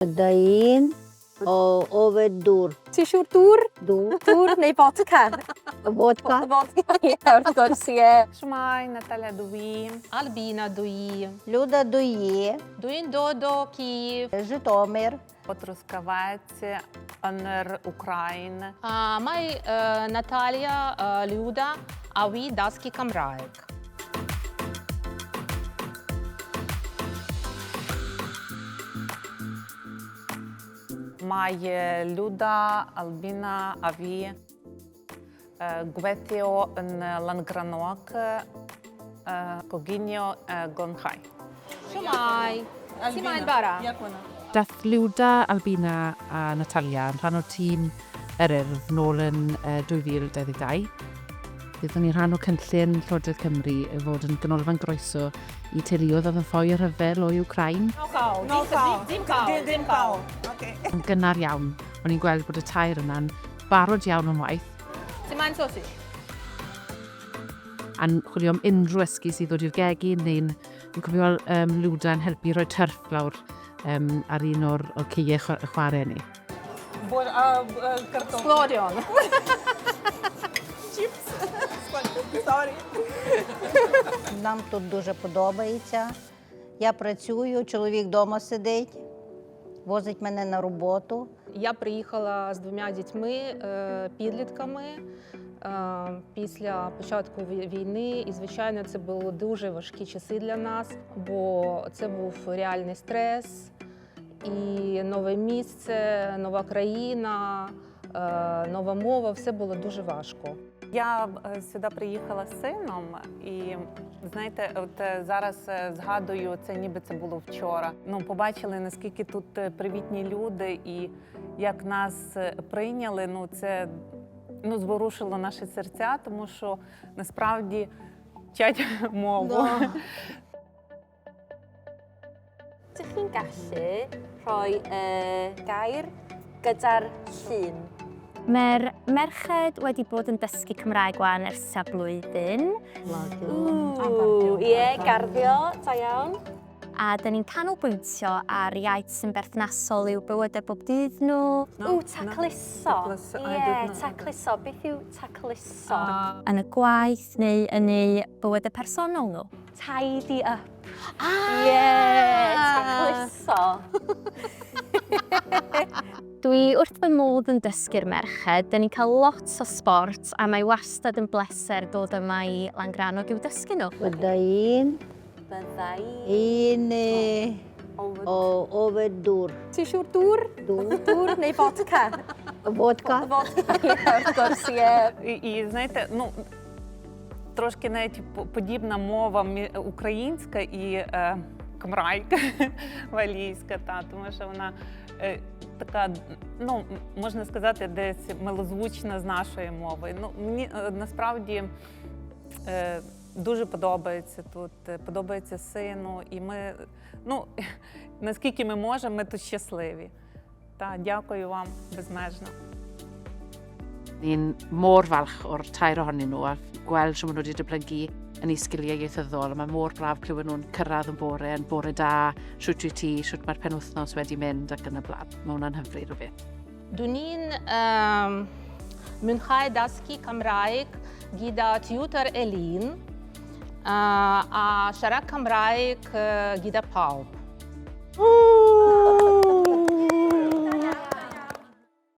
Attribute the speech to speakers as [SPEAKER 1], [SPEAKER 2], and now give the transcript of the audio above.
[SPEAKER 1] Bydda i'n o yfed dŵr.
[SPEAKER 2] Ti'n siŵr dŵr?
[SPEAKER 1] Dŵr.
[SPEAKER 2] Dŵr neu fodca?
[SPEAKER 1] Fodca.
[SPEAKER 2] Fodca, ie, wrth gwrs, ie.
[SPEAKER 3] Shwmae, Natalia dw i.
[SPEAKER 4] Albina dw i.
[SPEAKER 1] Luda dw i.
[SPEAKER 4] Dwi'n dod o Kyiv.
[SPEAKER 1] Zhytomyr.
[SPEAKER 3] O Truskavec yn yr Wcráin.
[SPEAKER 4] Mae Natalia, Luda a fi dysgu Cymraeg.
[SPEAKER 3] Mae Luda, Albina a fi gweithio yn Llangrannog, coginio glanhau.
[SPEAKER 4] Shwmae! Shwmae Bara?
[SPEAKER 5] Daeth Luda, Albina a Natalia yn rhan o'r tîm yr Urdd nôl yn 2022. Byddwn ni'n rhan o cynllun Llywodraeth Cymru i fod yn ganolfan groeso i teuluoedd oedd yn ffoi y rhyfel o Wcráin.
[SPEAKER 6] No cawl. No cawl. Dim cawl. Dim cawl. Okay.
[SPEAKER 5] Yn gynnar iawn, o'n i'n gweld bod y tair yna'n barod iawn am waith.
[SPEAKER 4] Ti'n moyn sausage?
[SPEAKER 5] A'n chwilio am unrhyw esgus i ddod i'r gegin neu'n Fi'n cofio um, Luda yn helpu rhoi turf lawr um, ar un o'r, o'r ceiau chwarae ni.
[SPEAKER 6] Bo, uh, kartoffel.
[SPEAKER 4] Sglodion.
[SPEAKER 6] Chips. Sorry.
[SPEAKER 1] Нам тут дуже подобається. Я працюю, чоловік вдома сидить, возить мене на роботу.
[SPEAKER 4] Я приїхала з двома дітьми, підлітками після початку війни. І, звичайно, це були дуже важкі часи для нас, бо це був реальний стрес, і нове місце, нова країна, нова мова. Все було дуже важко.
[SPEAKER 3] Я сюди приїхала з сином, і знаєте, от зараз згадую, це ніби це було вчора. Ну, побачили, наскільки тут привітні люди і як нас прийняли. Ну, це зворушило наші серця, тому що насправді вчать мову.
[SPEAKER 2] Да. Ydych chi'n gallu rhoi y gair gyda'r llun?
[SPEAKER 7] Mae'r merched wedi bod yn dysgu Cymraeg wan ers tua blwyddyn.
[SPEAKER 2] Ww, ie, garddio, da iawn.
[SPEAKER 7] A dyn ni'n canolbwyntio ar iaith sy'n berthnasol i'w bywydau bob dydd nhw.
[SPEAKER 2] Ww, tacluso. Ie, tacluso. Beth yw tacluso?
[SPEAKER 7] Yn y gwaith neu yn eu bywydau personol nhw.
[SPEAKER 2] Tidy up. Ah! Ie, tacluso.
[SPEAKER 7] Dwi wrth fy modd yn dysgu'r merched. Dyn ni'n cael lot o sbort a mae wastad yn bleser dod yma i Langrannog i'w dysgu nhw.
[SPEAKER 1] Bydda i'n
[SPEAKER 2] Bydda
[SPEAKER 1] i'n o yfed dŵr.
[SPEAKER 2] Ti'n siŵr dŵr?
[SPEAKER 1] Dŵr.
[SPEAKER 2] Dŵr neu fodca?
[SPEAKER 1] Fodca.
[SPEAKER 2] Fodca, ie, wrth gwrs, ie.
[SPEAKER 3] І, знаєте, ну, трошки навіть подібна мова українська і кмрайка валійська, та, тому що вона така, ну, можна сказати, десь милозвучна з нашої мови. Ну, мені насправді дуже подобається тут, подобається сину, і ми, ну, наскільки ми можемо, ми тут щасливі. Та, дякую вам безмежно.
[SPEAKER 5] Ni'n mor falch o'r tair ohonyn nhw a gweld sut maen nhw wedi datblygu yn eu sgiliau ieithyddol. A mae mor braf clywed nhw'n cyrraedd yn bore, yn bore da, shwt wyt ti, shwt mae'r penwythnos wedi mynd ac yn y blaen. Mae hwnna'n hyfryd o beth.
[SPEAKER 4] Dwi'n i'n mwynhau dysgu Cymraeg gyda tutor Elin a siarad Cymraeg gyda pawb.